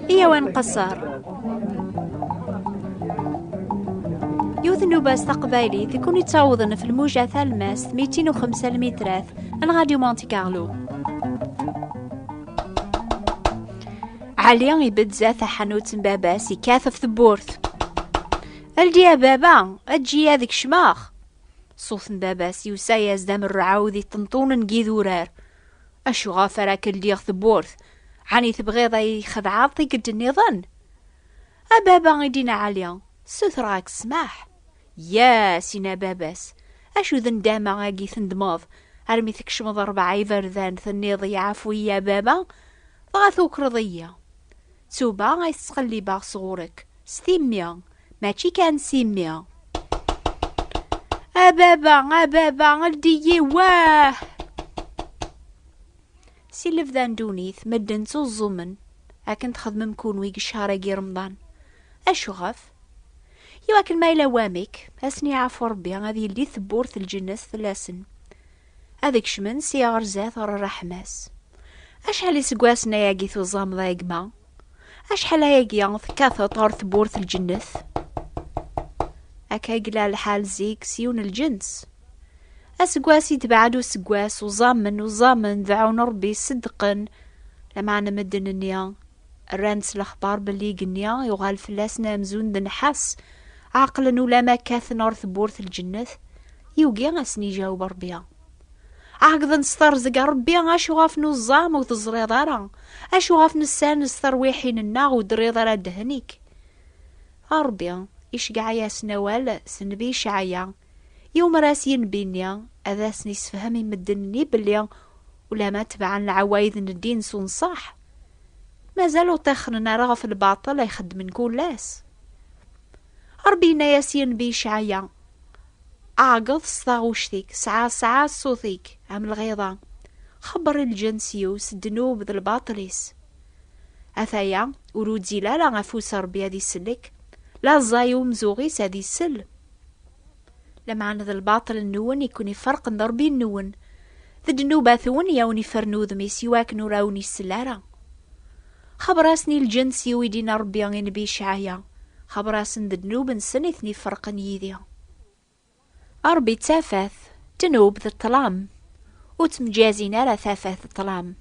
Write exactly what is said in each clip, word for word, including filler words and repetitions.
Iyaw ad nqeṣṣer. Yiwet n nubast taqbaylit i kun-ittawḍen f lmuja talmast mitin u xemsa lmitrat n Radio Monte Carlo. Ɛli ibedd zdat taḥanut n baba-s, ikkat ɣef tewwurt. Ldi a baba, eǧǧ-iyi ad kecmeɣ. Ṣṣut n baba-s yusa-yas-d am rrɛawd iṭenṭunen deg idurar. Acu ɣef ara k-ldiɣ tewwurt? Ɛni tebɣiḍ ad yi-txedɛeḍ tikkelt nniḍen? A baba, i d-yenna Ɛli, ssutreɣ-ak ssmaḥ. Yas, inna baba-s, acu d nndama-agi tendmeḍ, armi tkecmeḍ rebɛa iberdan tenniḍ-iyi ɛfu-yi a baba, dɣa tukreḍ-iyi. Ttuba ay tettqellibeɣ sɣur-k, s timmi, mačči kan s immi. A baba, a baba, ldi-yi, wah! Si lebda n ddunit, medden ttuẓumen akken txedmem kunwi deg ccher-agi Remḍan. Acuɣef? Iwakken ma yella wamek, ad sen-iɛfu Rebbi, ad yeldi tewwurt n lǧennet fell-asen. Ad kecmen si ɣer zdat ɣer ṛṛeḥma-s. Acḥal iseggasen ayagi tuẓameḍ a gma? Acḥal ayagi tekkateḍ ɣer tewwurt n lǧennet? Akka i yella lḥal zik s yiwen n lǧens. Aseggas itbeɛ-d useggas, uẓamen, uẓamen, dɛun Rebbi, ṣeddqen. Lameɛna medden-nni rran-d s lexbar belli igenni yuɣal fell-asen amzun d nnḥas, ɛeqlen ulamma kkaten ɣer tewwurt n lǧennet, yugi ad sen-iǧaweb Rebbi. Ɛeggḍen s terẓeg a Rebbi, acu ɣef nuẓam ur teẓriḍ ara? Acu ɣef nessan s terwiḥin-nneɣ ur d-terriḍ ara ddehn-ik? A Rebbi, iceggeɛ-asen awal s nnbi Icɛaya, yumer-as i nnbi-nni ad asen-isefhem i medden-nni belli ulamma tebɛen leɛwayed n ddin s unṣaḥ, mazal ur ṭixren ara ɣef lbaṭel ay xeddmen kul ass. Rebbi yenna-yas i nnbi Icɛaya, ɛeggeḍ s taɣuct-ik, sɛa sɛa ṣṣut-ik am lɣiḍa, xebber i lǧens-iw s ddnub d lbaṭel-is. Ataya, ur uzzil ara afus Rebbi ad isellek, la ẓẓay umzuɣ-is ad isell. Lameɛna d lbaṭel-nwen i ken-iferqen d Rebbi-nwen, d ddnubat-nwen i awen-iffren udem-is iwakken ur awen-isell ara. Xebber-asen i lǧens-iw, i d-inna Rebbi i nnbi Icɛaya, xebber-asen d ddnub-nsen i ten-iferqen yid-i. Rebbi d tafat, ddnub d ṭṭlam, ur ttemǧazin ara tafat d ṭṭlam.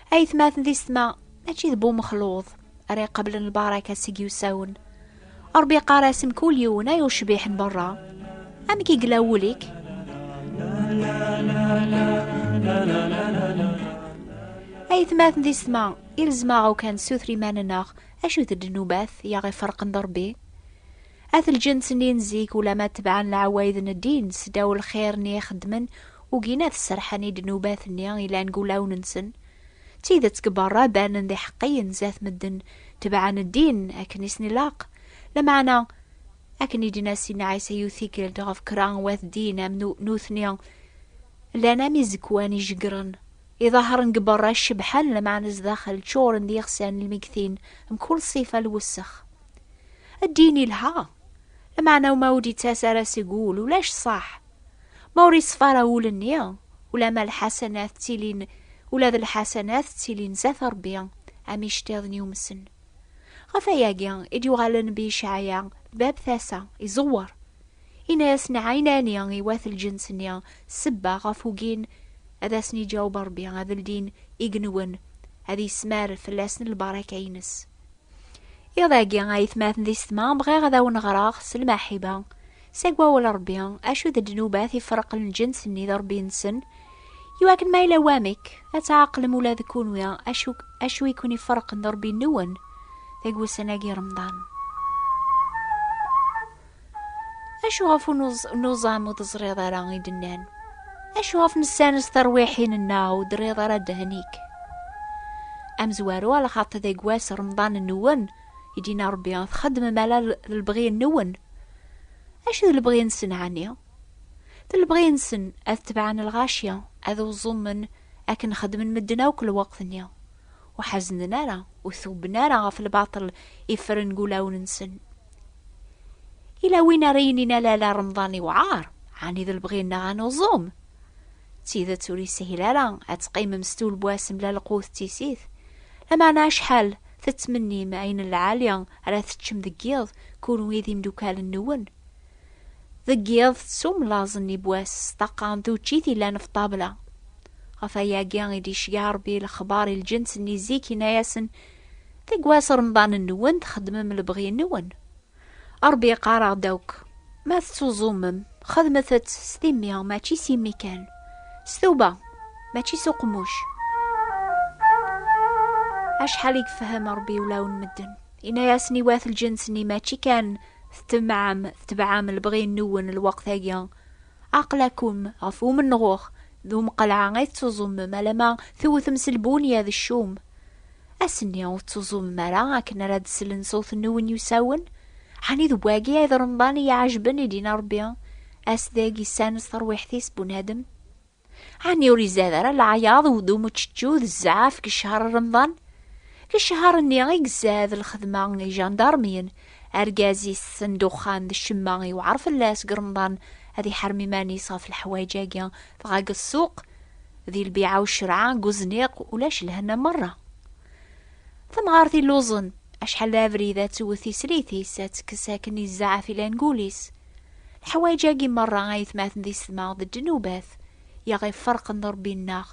Aytmaten d yessetma, mačči d bu mexluḍ ara iqeblen lbaraka seg yusawen. Rebbi yeqqar-as mkul yiwen ay ucbiḥ n berra, amek i yella wul-ik? Aytmaten d yessetma, ilzem-aɣ kan suter iman-nneɣ, acu d ddnubat i aɣ-iferqen d Rebbi? At lǧens-nni n zik, ulamma tebɛen leɛwayed n ddin seddaw lxir-nni i xeddmen, ugin ad serḥen i ddnubat-nni ilan deg wulawen-nsen. D tidet deg berra banen d iḥeqqiyen zdat medden, tebɛen ddin akken i sen-ilaq. Lameɛna, akken i d-yenna Sidna Ɛisa yiwet tikkelt ɣef kra n wat ddin am nu-, nutni, llan am izekwan ijeggren, iḍehren deg berra cebḥen, lameɛna zdaxel ččuren d yixsan lmegtin, mkul ṣṣifa lwessex. Ddin ilha, lameɛna ma ur d-ittas ara seg wul, ulac ṣṣeḥ. Ma ur iṣfa ara wul-nni, ulamma lḥasanat ttilin, ula d lḥasanat ttilin zdat Rebbi, am iceṭṭiḍen yumsen. Ɣef ayagi i d-yuɣalen bi Icɛaya, bab tasa, iẓewwer. Ini-asen ɛinani i wat lǧens-nni, ssebba ɣef ugin ad asen-iǧaweb Rebbi ad ldin igenwen, ad yesmar fell-asen lbaraka-ines. Iḍ-agi, aytmaten d yessetma, bɣiɣ ad awen-ɣreɣ s lmaḥiba, seg wawal Rebbi, acu d ddnubat iferqen lǧens-nni d Rebbi-nsen, iwakken ma yella wamek, ad tɛeqlem ula d kunwi acu, acu i ken-iferqen d Rebbi-nwen, deg wussan-agi Remḍan. Acu ɣef ur nuẓ-, nuẓam ur teẓriḍ ara i d-nnan? Acu ɣef nessan s terwiḥin-nneɣ ur d-terriḍ ara ddehn-ik? Amezwaru, ala xaṭi deg wass Remḍan-nwen, i d-yenna Rebbi, txeddmem ala l-, lebɣi-nwen. Acu d lebɣi-nsen, ɛni? D lebɣi-nsen ad tebɛen lɣaci, ad uẓumen akken xeddmen medden akk lweqt-nni. Ur ḥeznen ara, ur tuben ara ɣef lbaṭel iffren deg ulawen-nsen. Ila win ara yinin ala, ala Remḍan iwɛar, ɛni d lebɣi-nneɣ ad nuẓum? D tidet ur yeshil ara ad teqqimem s tulbas mebla lqut d tissit. Lameɛna acḥal tettmennim ayen n lɛali ara teččem deg yiḍ, kunwi d imdukal-nwen. Deg yiḍ tettum laẓ-nni n wass s ṭṭaqa n tuččit yellan ɣef ṭṭabla. Ɣef ayagi i d-iceggeɛ Ṛebbi lexbar i lǧens-nni zik, yenna-yasen: "Deg wass Remḍan-nwen txeddmem lebɣi-nwen." Ṛebbi yeqqar-aɣ-d akk: "Ma tettuẓumem, xedmet-tt s timmi, mačči s yimi kan. S tuba, mačči s uqemmuc." Acḥal i yefhem Ṛebbi ulawen n medden. Yenna-yasen i wat lǧens-nni: "Mačči kan tettemɛam, tetebɛam lebɣi-nwen lweqt-agi. Aql-akum ɣef umenɣuɣ d umqelɛa ay tettuẓumem, alamma tewtem s lbunya d ccum. Ass-nni ur tettuẓumem ara akken ara d-slen ṣṣut-nwen yusawen? Ɛni d wagi ay d Remḍan i iɛejben?" i d-yenna Ṛebbi. Ass deg issan s terwiḥt-is bunadem. Ɛni ur izad ara leɛyaḍ d umučečču d zzɛaf deg cchar n Remḍan? Deg cchar-nni i izad lxedma n ijandarmiyen, argaz-is n ddexxan d ccemma, iwɛer fell-as deg Remḍan ad iḥerrem iman-is ɣef leḥwayeǧ-agi, dɣa deg ssuq, di lbiɛa u ccreɛ, deg uzniq, ulac lhenna merra. Tamɣart illuẓen, acḥal d abrid ad tewwet tislit-is, ad tekkes akken i zzɛaf ilan deg wul-is. Leḥwayeǧ-agi merra, aytmaten d yessetma, d ddnubat i aɣ-iferqen d Ṛebbi-nneɣ,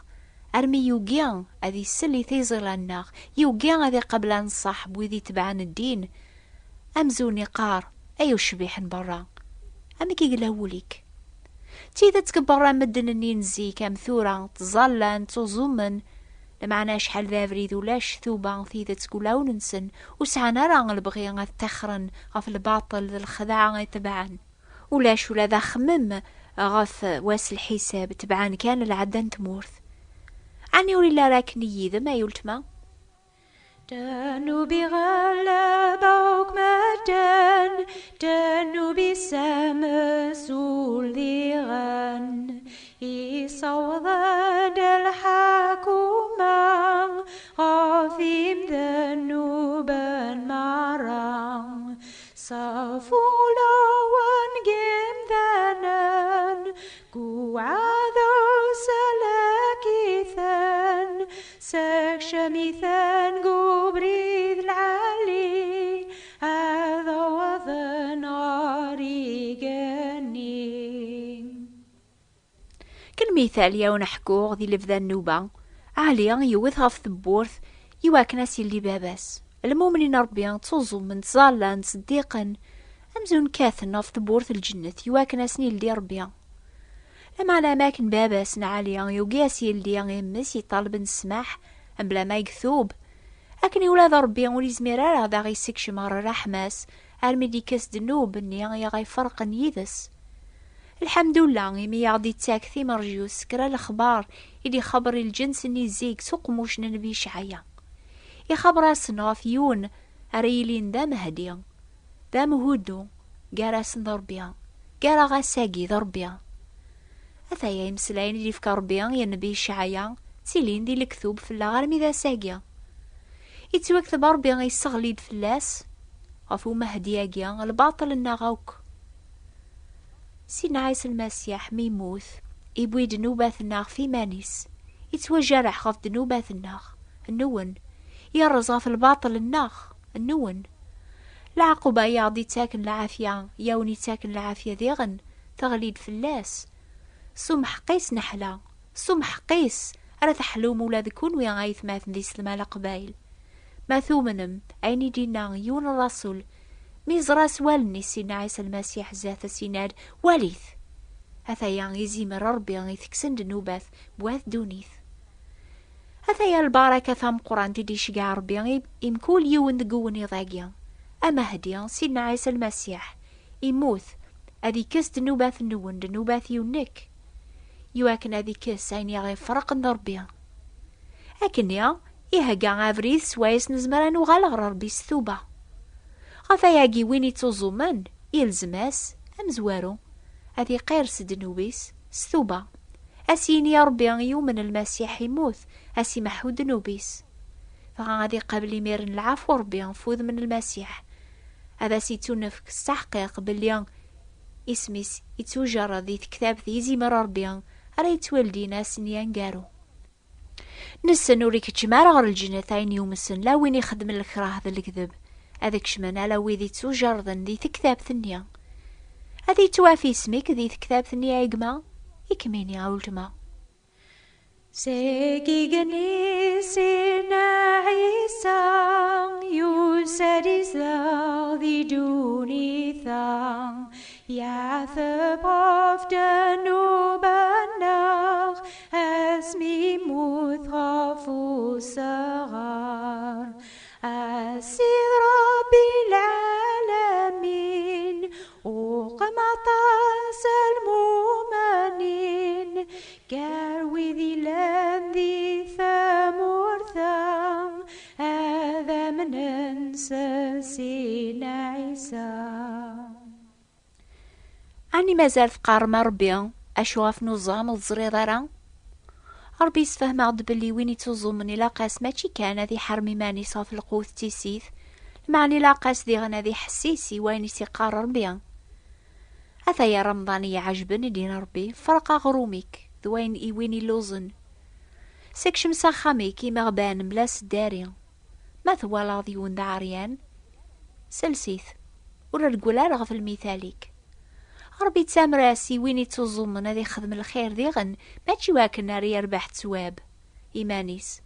armi yugi ad isel i tiẓila-nneɣ, yugi ad iqabel anṣaḥ n wid itebɛen ddin. Amzun iqqar: "Ay ucbiḥ n berra, amek i yella wul-ik?" D tidet, deg berra medden-nni n zik am tura ttẓallan, ttuẓumen, lameɛna acḥal d abrid ulac tuba tidet deg ulawen-nsen, ur sɛan ara lebɣi ad ttaxren ɣef lbaṭel d lexdeɛ i tebɛen. Ulac ula d axemmem ɣef wass lḥisab, tebɛen kan lɛadda n tmurt. Ɛni ur illa ara akken i yid-m, ay ultma? Ddnub iɣleb akk medden, ddnub issames ul diɣen, issaweḍ-d lḥakuma ɣef imdennuben merra. Ṣafu ulawen n yimdanen, deg uɛdaw salak-iten, sekcem-iten deg ubrid lɛali, ad awḍen ɣer igenni. Ken mital yaw neḥkuɣ di lebda n nnuba, Ɛli yewwet ɣef tewwurt iwakken ad s-yeldi baba-s. Lmumnin n Ṛebbi ttuẓumen, ttẓallan, ttṣeddiqen, amzun kkaten ɣef tewwurt n lǧennet iwakken ad sen-yeldi Ṛebbi. Lameɛna am akken baba-s n Ɛli yugi ad s-yeldi i mmi-s, yeṭṭalben ssmaḥ, mebla ma yektub, akken i ula d Ṛebbi ur yezmir ara ad aɣ-yessekcem ɣer ṛṛeḥma-s, armi d-yekkes ddnub-nni i aɣ-iferqen yid-s. Lḥemdullah imi i aɣ-d-ittak timerjust s kra lexbar i d-ixebber i lǧens-nni zik s uqemmuc n Nnbi Icɛaya. Ixebber-asen ɣef yiwen ara yilin d amehdi, d amhuddu, gar-asen d Ṛebbi, gar-aɣ ass-agi d Ṛebbi. Ataya imeslayen i d-ifka Ṛebbi i Nnbi Icɛaya, ttilin di lektub fell-aɣ armi d ass-agi. Ittwakteb Ṛebbi yesseɣli-d fell-as, ɣef umehdi-agi, lbaṭel-nneɣ akk. Sidna Ɛisa Lmasiḥ mi yemmut, iwwi-d nnubat-nneɣ ɣef iman-is, ittwajerreḥ ɣef ddnubat-nneɣ, nwen, yerreẓ ɣef lbaṭel-nneɣ, nwen. Leɛquba i aɣ-d-ittaken lɛafya, i awen-ittaken lɛafya diɣen, teɣli-d fell-as. S umḥeqqis neḥla, s umḥeqqis ara teḥlum ula d kunwi aytmaten d iselma leqbayel. Ma tumnem ayen i d-yenna yiwen n ṛṛasul, mi yeẓra s wallen-is Sidna Ɛisa Lmasiḥ zdat-s, yenna-d: "Walit! Ataya izimer Ṛebbi itekksen ddnubat n wat ddunit." Ataya lbaraka tameqqrant i d-iceggeɛ Ṛebbi i, i mkul yiwen deg uwniḍ-agi. Amehdi, Sidna Ɛisa Lmasiḥ, immut, ad ikkes ddnubat-nwen, ddnubat-iw nekk, iwakken ad ikkes ayen i aɣ-iferqen d Ṛebbi. Akkenni, ihegga abrid swayes nezmer ad nuɣal ɣer Ṛebbi s tuba. Ɣef ayagi, win ittuẓumen, ilzem-as, amezwaru, ad iqir s ddnub-is s tuba. Ad s-yini i Ṛebbi yumen Lmasiḥ immut, ad s-imeḥḥu ddnub-is. Dɣa ad iqabel imiren lɛafu Ṛebbi f udem n Lmasiḥ. Ad as-ittunefk s teḥqiq belli isem-is ittujerred di tektabt izimer Ṛebbi, ara yettwaldin ass-nni aneggaru. Nessen ur ikeččem ara ɣer lǧennet ayen yumsen, la win ixeddmen lekrah d lekdeb. Ad kecmen ala wid ittujerden di tektabt-nni. Ad yettwaf isem-ik di tektabt-nni a gma, i kem-iniɣ a weltma. Seg igenni Sina Ɛisa yusa-d izdeɣ di ddunit-a, yeɛteb ɣef ddnub-nneɣ asmi yemmut ɣef usɣar. A Sid Ṛebbi lɛalamin, uqem aṭas n lmumenin, gar wid illan di tmurt-a, ad amnen s Sidna Ɛisa. Ɛni mazal teqqarem a Ṛebbi, acu ɣef nuẓam ur teẓriḍ ara? Ṛebbi yessefhem-aɣ-d belli win ittuẓumen ilaq-as mačči kan ad iḥerrem iman-is ɣef lqut d tissit, lmeɛna ilaq-as diɣen ad iḥessis i wayen i s-iqqar Ṛebbi. Ataya Remḍan i iɛejben, i d-yenna Ṛebbi, ferreq aɣrum-ik d wayen i win illuẓen. Sekcem s axxam-ik imeɣban mebla seddari. Ma twalaḍ yiwen d aɛeryan, sels-it, ur reggel ara ɣef lmital-ik. Ṛebbi yettamer-as i win ittuẓumen ad ixdem lxir diɣen, mačči wakken ara yerbeḥ ttwab iman-is,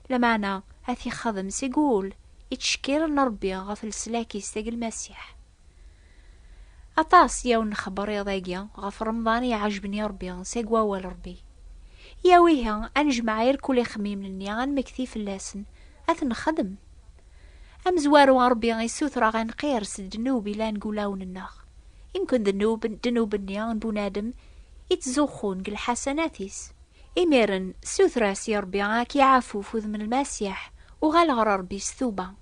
lameɛna ad t-ixdem seg wul, ittcekkiren Ṛebbi ɣef leslak-is deg Lmasiḥ. Aṭas yaw nxebber iḍ-agi ɣef Remḍan iɛejben i Ṛebbi seg wawal Ṛebbi. Yaw ihi, ad nejmeɛ irkul ixemmimen-nni, ad nmekti fell-asen, ad t-nexdem. Amezwaru, Ṛebbi issuter-aɣ ad nqir s ddnub ilan deg wulawen-nneɣ. Imken ddnub, ddnub-nni n bunadem ittzuxxun deg lḥasanat-is. Imiren, suter-as i Ṛebbi ad k-iɛafu f udem n Lmasiḥ, uɣal ɣer Ṛebbi s tuba.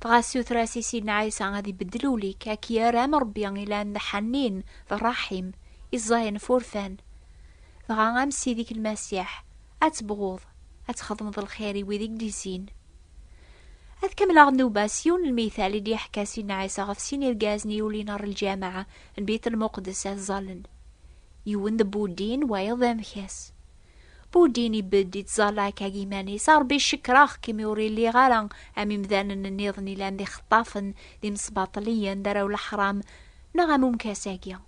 Dɣa suter-as i Sidna Ɛisa ad ibeddel ul-ik, ad k-yerr am Ṛebbi ilan d ḥanin d ṛṛaḥim, iẓẓayen f urfan. Dɣa am Ssid-ik Lmasiḥ, ad tebɣuḍ, ad txedmeḍ lxir i wid i k-d-izzin. Ad kemmleɣ nnuba s yiwen n lmital i d-yeḥka Sidna Ɛisa ɣef sin irgazen i yulin ɣer lǧameɛ n Bit Lmuqdes ad ẓallen. Yiwen d Budin, wayeḍ d Amkas. Budin ibedd ittẓalla akka deg iman-is, a Ṛebbi, cekreɣ-k imi ur lliɣ ara am imdanen nniḍen ilan d ixeṭṭafen, d imesbaṭliyen, d arraw n leḥram, neɣ am umkas-agi.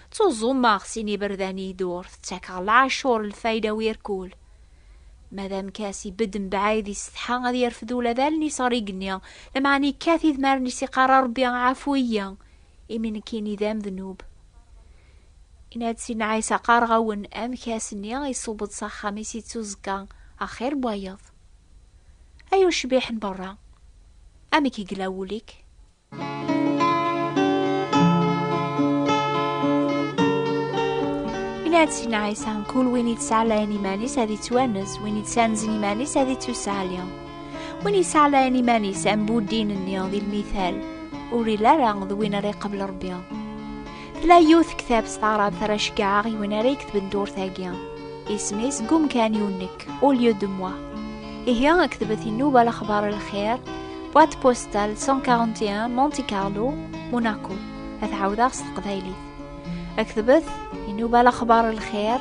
Ttuẓumeɣ sin iberdan i dur, tettakeɣ lɛacur, lfayda u irkul. Ma d Amkas ibedd mebɛid, isetḥa ad yerfed ula d allen-is ɣer igenni, lameɛna ikkat idmaren-is iqqar, a Ṛebbi, ɛfu-iyi, imi nekkini d amednub. Inna-d Sidna Ɛisa, qqareɣ-awen, Amkas-nni iṣubb-d s axxam-is ittuẓekka axir n wayeḍ. Ay ucbiḥ n berra, amek yegla wul-ik? Inna-d Sidna Ɛisa, mkul win ittɛalayen iman-is ad ittwanez, win ittsanzen iman-is ad ittuseɛli. Win iseɛlayen iman-is am Budin-nni di lmital, ur illi ara d win ara iqebl Ṛebbi. Tella yiwet tektabt s taɛrabt ara ceggɛeɣ i win ara iketben durt-agi. Isem-is Deg umkan-iw nekk, Au lieu de moi. Ihi, ketbet i nnuba lexbar lxir, boîte postale cent quarante et un, Monte Carlo, Monaco. Ad ɛawdeɣ s teqbaylit. Ketbet i nnuba lexbar lxir,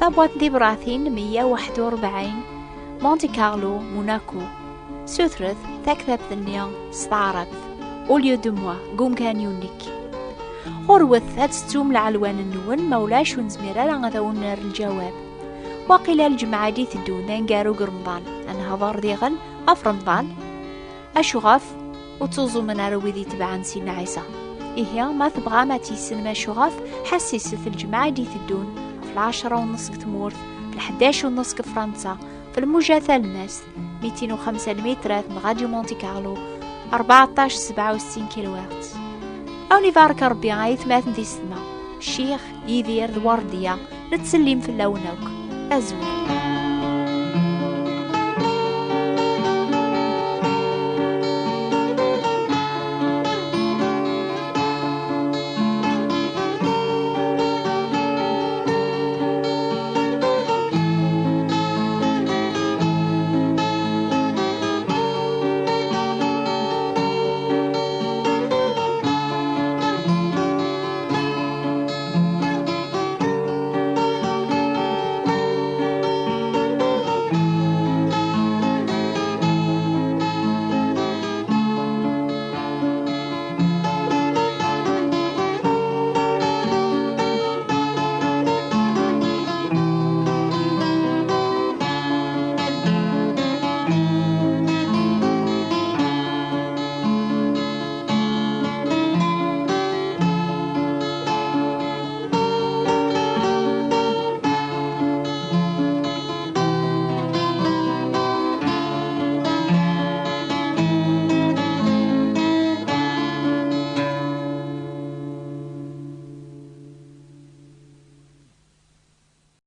tabwaṭ n tibratin meyya u waḥed u rebɛin, Monte Carlo, Monaco. Sutret taktabt-nni s taɛrabt, Au lieu de moi, Deg umkan-iw nekk. Ɣurwet ad tettum lɛelwan-nwen, ma ulac ur nezmir ara ad awen-nerr lǧawab. Waqila lǧemɛa i d-iteddun d aneggaru deg Remḍan, ad nehḍer diɣen ɣef Remḍan, acu ɣef ur ttuẓumen ara wid itebɛen Sidna Ɛisa. Ihi, ma tebɣam ad tissinem acu ɣef, ḥassiset lǧemɛa i d-iteddun, ɣef lɛecra u nneṣ deg tmurt, f lḥdac u nneṣ deg Fransa, f lmuja talemmast, mitin u xemsa lmitrat n Radio Monte Carlo, rbeɛṭac sebɛa u settin kilohertz. Ad wen-ibarek Ṛebbi, ay atmaten d yessetma, Ccix, Yidir d Werdiya, nettsellim fell-awen akk. Azul.